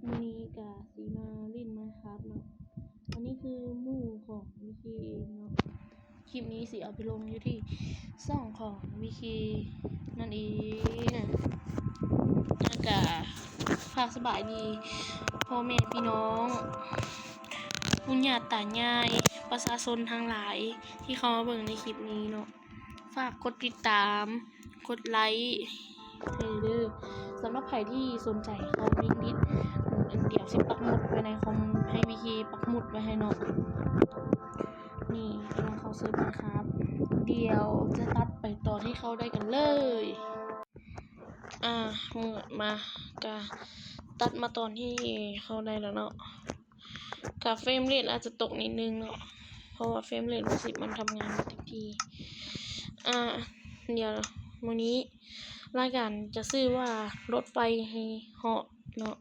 ມື້ນີ້ກະຊິມາຫຼິ້ນ Minecraft ເນາະ. ອັນນີ້ຄືໝູ່ຂອງ ວີເຄ ເນາະ. ຄລິບນີ້ຊິເອົາໄປລົງຢູ່ທີ່ຊ່ອງຂອງ ວີເຄ ນັ້ນເອງ. ແລ້ວກະຝາກສະບາຍດີພໍ່ແມ່ພີ່ນ້ອງ ປູ່ຍ່າຕາຍາຍ ປະຊາຊົນທັງຫຼາຍທີ່ເຂົ້າມາເບິ່ງໃນຄລິບນີ້ເນາະ. ຝາກກົດຕິດຕາມ ກົດໄລໃຫ້ເດີ. ສຳລັບໃຜທີ່ສົນໃຈເຂົ້າເຮັດ ດຽວຊິປັກໝຸດໄວ້ໃນຄອມ ໃຫ້ ວີເຄ ປັກໝຸດໄວ້ໃຫ້ເນາະ. ນີ້ກຳລັງເຂົ້າເສີບ Minecraft ດຽວຈະຕັດໄປຕອນທີ່ເຂົ້າໄດ້ກັນເລີຍ. ອາ ເປີດມາກະຕັດມາຕອນທີ່ເຂົ້າໄດ້ແລ້ວເນາະ. ກະເຟຣມເຣດອາດຈະຕົກນິດໜຶ່ງເນາະ ເພາະວ່າເຟຣມເຣດມັນຊິ ມັນທຳງານບໍ່ເຕັມທີ່. ອາ ດຽວ ມື້ນີ້ລາຍການຈະຊື່ວ່າ ລົດໄຟໃຫ້ເຫາະເນາະ,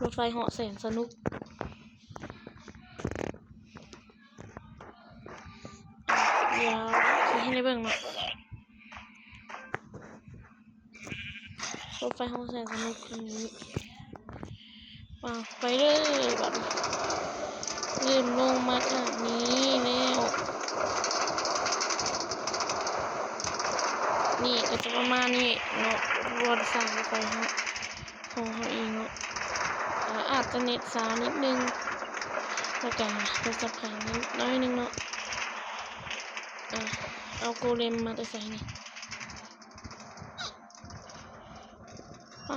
ລົດໄຟເຫາະແສນສະໜຸກ. ດຽວຊິເຮັດໃຫ້ເບິ່ງເນາະ. ລົດໄຟເຫາະແສນສະໜຸກຄັນນີ້. ປາ ໄປເລີຍບາດນີ້. ເລີ່ມລົງມາຈາກນີ້ແລ້ວ. ນີ້ກະຈະປະມານນີ້ເນາະ, ບ່ອນສ້າງລົດໄຟເຮົາ ຂອງເຮົາເອງເນາະ. ອາ ອາດຈະເນັດຊ້ານິດໜຶ່ງ ແລ້ວກະໂທລະສັບຄ້າງນິດໜ້ອຍໜຶ່ງເນາະ. ອາ ເອົາໂກເລັມມາແຕ່ໃສນີ້? ໄປ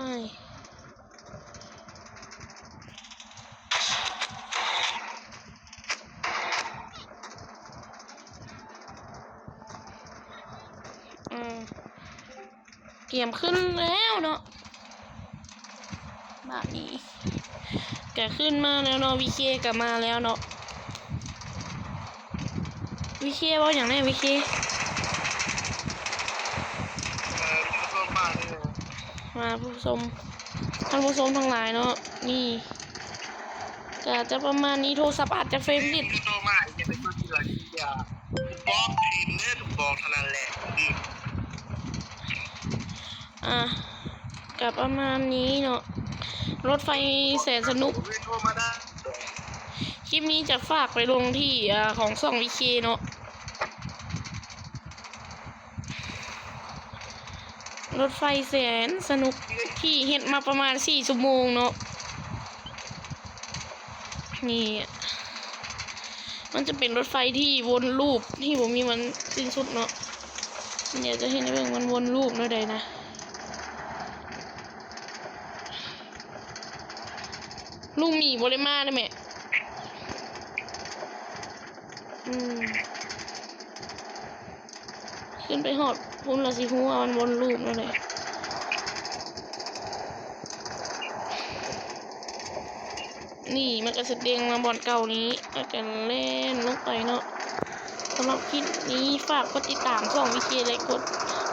ອືມ ກຽມຂຶ້ນແລ້ວເນາະ. ບາດນີ້ກະຂຶ້ນມາແລ້ວເນາະ, ວີເຄກະມາແລ້ວເນາະ. ວີເຄເວົ້າຫຍັງແນ່ ວີເຄ? ເອີ ຜູ້ຊົມບ້ານນີ້ ມາຜູ້ຊົມ ທ່ານຜູ້ຊົມທັງຫຼາຍເນາະ. ນີ້ກະຈະປະມານນີ້, ໂທລະສັບອາດຈະເຟຣມເຣດ ໂທມາ ຢ່າໄປກົດທີລະທີ ບອກທີມເດີ ບອກເທົ່ານັ້ນແຫຼະ. ອ່າ ກະປະມານນີ້ເນາະ, ລົດໄຟແສນສະໜຸກ. ຄລິບນີ້ຈະຝາກໄປລົງທີ່ ອ່າ ຂອງຊ່ອງວີເຄເນາະ, ລົດໄຟແສນສະໜຸກ ທີ່ເຮັດມາປະມານສີ່ຊົ່ວໂມງເນາະ. ນີ້ ມັນຈະເປັນລົດໄຟທີ່ວົນລູບ ທີ່ບໍ່ມີວັນສິ້ນສຸດເນາະ. ດຽວຈະເຮັດໃຫ້ເບິ່ງ ມັນວົນລູບແນວໃດນະ. ລູກໝີບໍ່ໄດ້ມາເດ້ແມ່. ອືມ ຂຶ້ນໄປຮອດພຸ້ນລະຊິຮູ້ວ່າມັນວົນລູບແນວໃດ. ນີ້ມັນກະສະເດັງມາບ່ອນເກົ່ານີ້ ແລ້ວກະແລ່ນລົງໄປເນາະ. ສຳລັບຄລິບນີ້ຝາກກົດຕິດຕາມຊ່ອງວີເຄ ແລະ ກົດ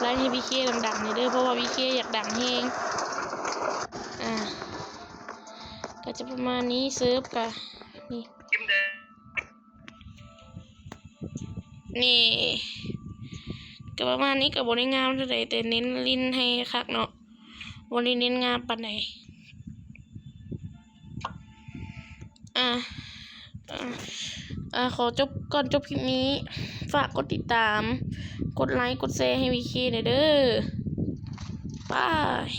ໄລໃຫ້ວີເຄດັງໆແດ່ເດີ ເພາະວ່າວີເຄຢາກດັງແຮງ. ອ່າ ກະຈະປະມານນີ້, ເສີບກະນີ້. ນີ້ກະປະມານນີ້, ກະບໍ່ໄດ້ງາມເທົ່າໃດ ແຕ່ເນັ້ນຫຼິ້ນໃຫ້ຄັກເນາະ, ບໍ່ໄດ້ເນັ້ນງາມປານໃດ. ອ່າ ອ່າ ຂໍຈົບ ກ່ອນຈົບຄລິບນີ້ ຝາກກົດຕິດຕາມ ກົດໄລ ກົດແຊໃຫ້ວີເຄແດ່ເດີ. ບາຍ.